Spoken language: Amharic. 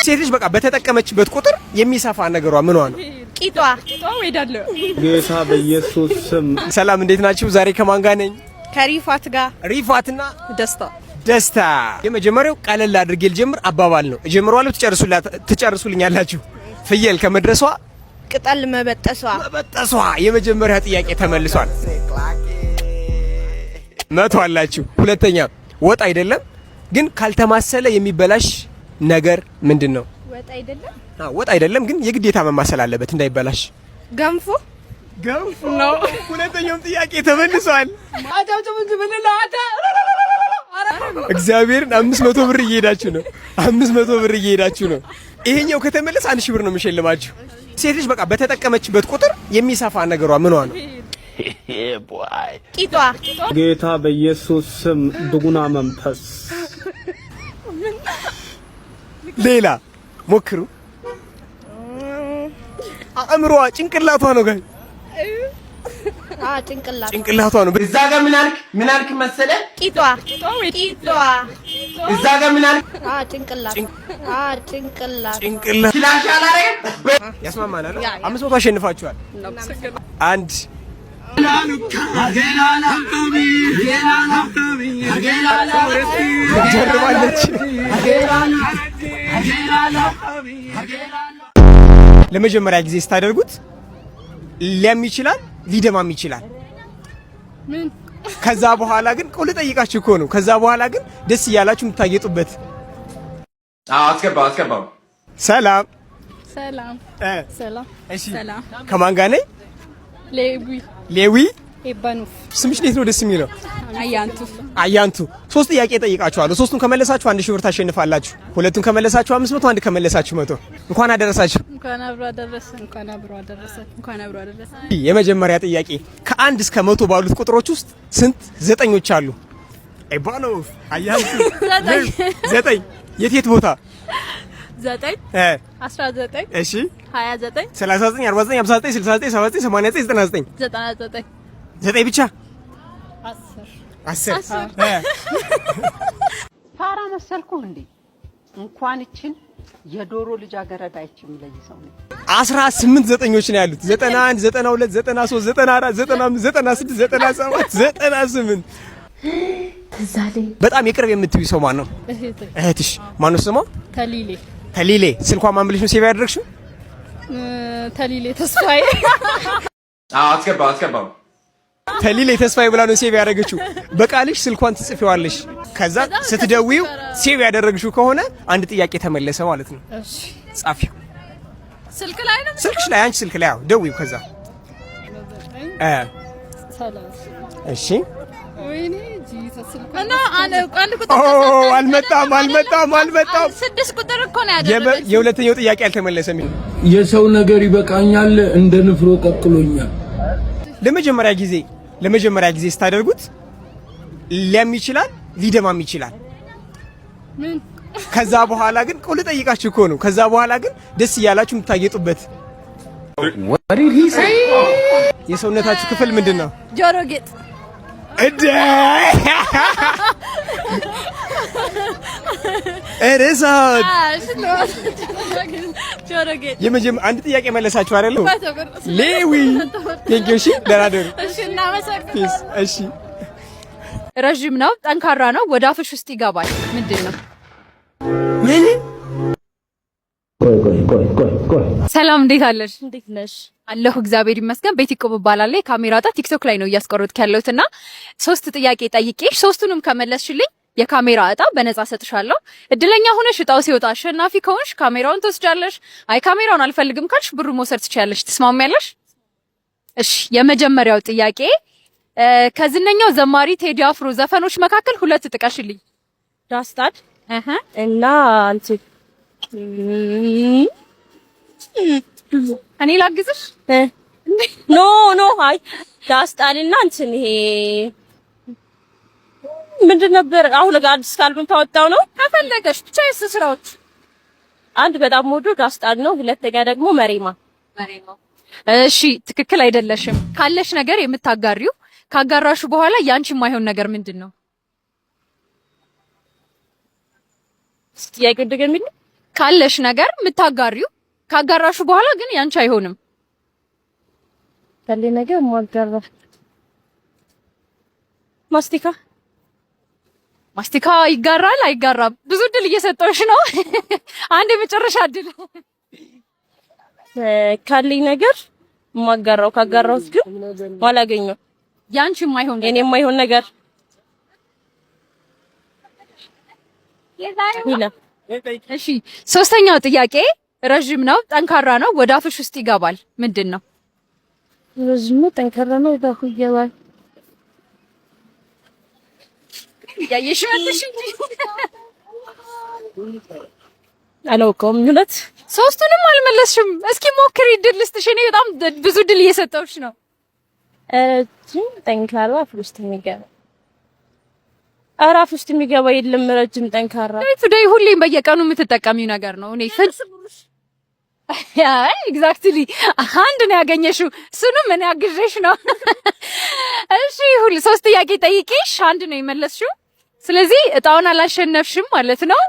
ሴት ልጅ በቃ በተጠቀመችበት ቁጥር የሚሰፋ ነገሯ ምኗ ነው? ቂጧ። ጌታ በኢየሱስ ስም። ሰላም፣ እንዴት ናችሁ? ዛሬ ከማን ጋር ነኝ? ከሪፋት ጋር። ሪፋትና ደስታ። ደስታ። የመጀመሪያው ቀለል አድርጌ ልጀምር፣ አባባል ነው። እጀምረዋለሁ፣ ትጨርሱልኛላችሁ። ፍየል ከመድረሷ ቅጠል መበጠሷ። መበጠሷ። የመጀመሪያ ጥያቄ ተመልሷል። 100 አላችሁ። ሁለተኛ፣ ወጥ አይደለም ግን ካልተማሰለ የሚበላሽ ነገር ምንድን ነው? ወጥ አይደለም። አዎ፣ ወጥ አይደለም ግን የግዴታ መማሰል አለበት እንዳይበላሽ። ገንፎ። ገንፎ ነው። ሁለተኛውም ጥያቄ ተመልሷል። እግዚአብሔርን 500 ብር እየሄዳችሁ ነው። 500 ብር እየሄዳችሁ ነው። ይሄኛው ከተመለሰ 1000 ብር ነው የምሸልማችሁ። ሴት ልጅ በቃ በተጠቀመችበት ቁጥር የሚሰፋ ነገሯ ምኗ ነው? ቂጧ። ጌታ በኢየሱስ ስም ድጉና መንፈስ። ሌላ ሞክሩ። አእምሮዋ፣ ጭንቅላቷ ነው ጋር። ጭንቅላት። ጭንቅላቷ ነው። እዛ ጋር ምን አልክ? ምን አልክ መሰለ? ቂጧ፣ ቂጧ። እዛ ጋር ምን አልክ? ጭንቅላት፣ ጭንቅላት። ጭንቅላት። ክላሽ አላረግም። ያስማማናል። 500 አሸንፋችኋል። አንድ ጀርባለች። ለመጀመሪያ ጊዜ ስታደርጉት ሊያም ይችላል፣ ሊደማም ይችላል። ከዛ በኋላ ግን ቆይ ልጠይቃችሁ እኮ ነው። ከዛ በኋላ ግን ደስ እያላችሁ የምታጌጡበት። አዎ፣ አስገባው አስገባው። ሰላም። ሰላም። ሰላም። እሺ። ሰላም። ከማን ጋር ነኝ? ሌዊ። ሌዊ። ኤባኑፍ። ስምሽ እንዴት ነው ደስ የሚለው? አያንቱ። አያንቱ። ሶስት ጥያቄ ጠይቃችኋለሁ። ሶስቱን ከመለሳችሁ 1000 ብር ታሸንፋላችሁ። ሁለቱን ከመለሳችሁ 500፣ አንድ ከመለሳችሁ 100። እንኳን አደረሳችሁ። እንኳን አብሮ አደረሰ። እንኳን አብሮ አደረሰ። እንኳን አብሮ አደረሰ። የመጀመሪያ ጥያቄ፣ ከአንድ እስከ 100 ባሉት ቁጥሮች ውስጥ ስንት ዘጠኞች አሉ? ኤባኖፍ፣ አያንቱ። ዘጠኝ። ዘጠኝ። የት የት ቦታ? 9፣ 19፣ 29። 39፣ 49፣ 59፣ 69፣ 79፣ 89፣ 99። 99። ዘጠኝ ብቻ። 10። 10። ፋራ መሰልኩህ እንዴ? እንኳን እችን የዶሮ ልጃገረድ አይቼ የምለይ ሰው ነኝ። 18 ዘጠኞች ነው ያሉት። 91፣ 92፣ 93፣ 94፣ 95፣ 96፣ 97፣ 98። በጣም የቅርብ የምትዩ ሰው ማን ነው? እህቴ። እህትሽ። ማን ነው ስሟ? ተሊሌ። ተሊሌ። ስልኳ ማን ብለሽ ነው save ያደረግሽው? ተሊሌ ተስፋዬ። አዎ፣ አስገባው አስገባው። ተሊሌ ተስፋዬ ብላ ነው save ያደረገችው። በቃልሽ ስልኳን ትጽፊዋለሽ። ከዛ ስትደውይው save ያደረግሽው ከሆነ አንድ ጥያቄ ተመለሰ ማለት ነው። እሺ። ጻፊው። ስልክ ላይ ነው። ስልክሽ ላይ፣ አንቺ ስልክ ላይ፣ አዎ፣ ደውይው። ከዛ 30። እሺ። ወይኔ Jesus፣ ስልኩ እና አንድ ቁጥር ኦ፣ አልመጣም፣ አልመጣም፣ አልመጣም። ስድስት ቁጥር እኮ ነው ያደረገችው። የሁለተኛው ጥያቄ አልተመለሰም። የሰው ነገር ይበቃኛል፣ እንደ ንፍሮ ቀቅሎኛል። ለመጀመሪያ ጊዜ ስታደርጉት ሊያም ይችላል፣ ሊደማም ይችላል። ምን? ከዛ በኋላ ግን ቆይ ልጠይቃችሁ እኮ ነው። ከዛ በኋላ ግን ደስ እያላችሁ የምታጌጡበት የሰውነታችሁ ክፍል ምንድን ነው? ጆሮ ጌጥ። እንደ እርሳት። ጆሮ ጌጥ። የመጀመሪያ አንድ ጥያቄ መለሳችሁ አይደል? 100 ብር። ሌዊ፣ thank you። እሺ፣ ደህና ደሩ። እሺ፣ እናመሰግናለን። Peace። እሺ። ረዥም ነው፣ ጠንካራ ነው፣ ወደ አፍሽ ውስጥ ይገባል። ምንድን ነው? ምን? ሰላም፣ እንዴት አለሽ? እንዴት ነሽ? አለሁ፣ እግዚአብሔር ይመስገን። ቤቲ ቆብ እባላለሁ። የካሜራ እጣ ቲክቶክ ላይ ነው እያስቆረጥክ ያለሁት እና ሶስት ጥያቄ ጠይቄሽ ሶስቱንም ከመለስሽልኝ የካሜራ እጣ በነፃ ሰጥሻለሁ። እድለኛ ሆነሽ እጣው ሲወጣ አሸናፊ ከሆንሽ ካሜራውን ትወስጃለሽ። አይ፣ ካሜራውን አልፈልግም ካልሽ ብሩ መውሰድ ትችያለሽ። ትስማሚያለሽ? እሺ፣ የመጀመሪያው ጥያቄ ከዝነኛው ዘማሪ ቴዲ አፍሮ ዘፈኖች መካከል ሁለት ጥቀሽልኝ። ዳስታድ እና እንትን። እኔ ላግዝሽ? No, no፣ አይ፣ ዳስጣል እና እንትን፣ ይሄ ምንድን ነበር? አሁን አዲስ አልበም ታወጣው ነው። ከፈለገሽ ብቻ የሱ ስራዎች። አንድ በጣም ወዶ ዳስጣል ነው። ሁለተኛ ደግሞ መሬማ። እሺ፣ ትክክል አይደለሽም። ካለሽ ነገር የምታጋሪው፣ ካጋራሹ በኋላ ያንቺ የማይሆን ነገር ምንድን ነው? ጥያቄው ድገሚልኝ። ካለሽ ነገር የምታጋሪው፣ ካጋራሹ በኋላ ግን ያንቺ አይሆንም። ካለኝ ነገር ማጋራ ማስቲካ። ማስቲካ ይጋራል አይጋራም? ብዙ እድል እየሰጠሁሽ ነው። አንድ የመጨረሻ እድል። ካለኝ ነገር ማጋራው፣ ካጋራሁት ግን ማላገኘው። ያንቺ የማይሆን። የኔ የማይሆን ነገር ይላል። እሺ፣ ሶስተኛው ጥያቄ ረዥም ነው፣ ጠንካራ ነው፣ ወደ አፍሽ ውስጥ ይገባል። ምንድን ነው? ረዥም ነው፣ ጠንካራ ነው፣ ወደ አፉ ይገባል። ያየሽ መልሽ እንጂ። አላውቀውም እውነት። ሶስቱንም አልመለስሽም። እስኪ ሞክሪ፣ እድል ልስጥሽ። እኔ በጣም ብዙ እድል እየሰጠሁሽ ነው። ረጅም፣ ጠንካራ፣ አፍ ውስጥ የሚገባ፣ ኧረ አፍ ውስጥ የሚገባ የለም። ረጅም ጠንካራ። Day to day፣ ሁሌም በየቀኑ የምትጠቀሚው ነገር ነው። እኔ ፍል አይ exactly አንድ ነው ያገኘሽው። እሱንም እኔ አግዤሽ ነው። እሺ፣ ሁሉ ሶስት ጥያቄ ጠይቄሽ አንድ ነው የመለስሽው። ስለዚህ እጣውን አላሸነፍሽም ማለት ነው።